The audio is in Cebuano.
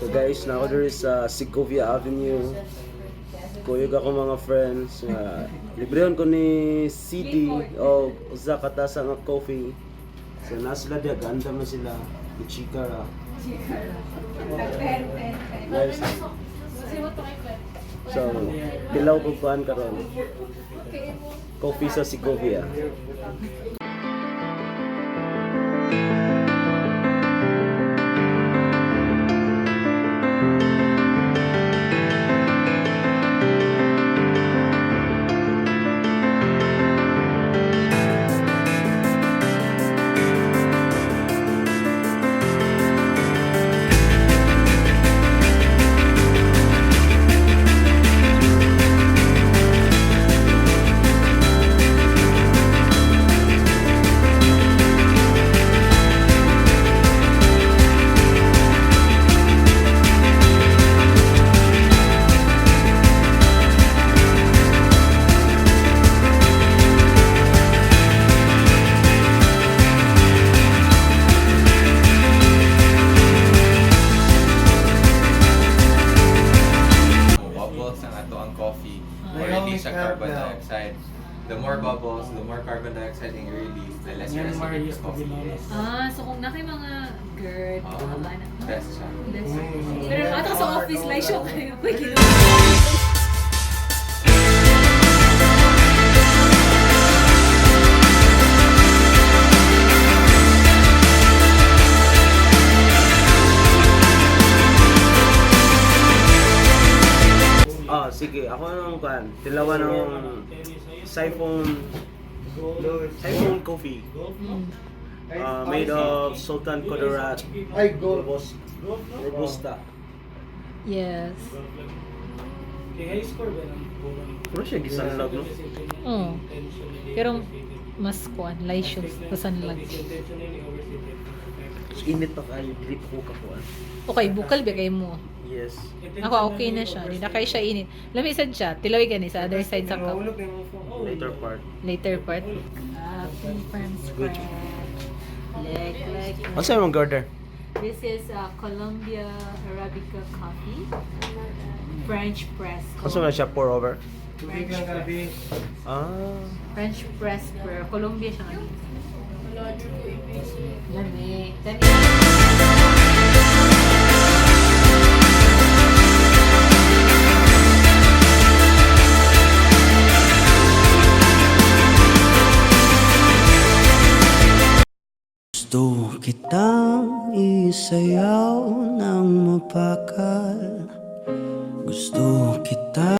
So guys, na ako diri sa Segovia Avenue. Kuyog ako mga friends nga librehon ko ni CD o usa ka tasa nga coffee. So na sila diya, ganda man sila. Chika ra. Guys, so tilaw ko kuan karon. Coffee sa Segovia. Bubbles ang ato ang coffee or release siya carbon dioxide. The more bubbles, the more carbon dioxide ang release, the lesser acidic the coffee is. Ah, so kung na kay mga GERD, Oo. mga ano. Best siya. Best. Pero ato sa office, like siya kayo. Pwede. Ah, sige. Ako nang kuan. Tilawan ng siphon siphon coffee. Made of Sultan Kudarat Ay, gold. Robusta. Yes. Puro siya gisanlag, no? Oo. Pero mas kuan, laisyo, pasanlag. So, init pa kayo. Dili pa ko kakuan. Okay, bukal ba kayo mo? Yes. Ako, okay na siya. Di na kayo siya init. Lami sad siya. Tilawi gani sa other side sa cup. Later part. Later part. Happy from Good. scratch. Leg, leg, leg. Ano yung order? This is Columbia Arabica coffee. French press. Ano na siya pour over? French press. Ah. French press pero Columbia siya ngayon. Lami. Lami. Gusto kitang isayaw ng mapakal. Gusto kitang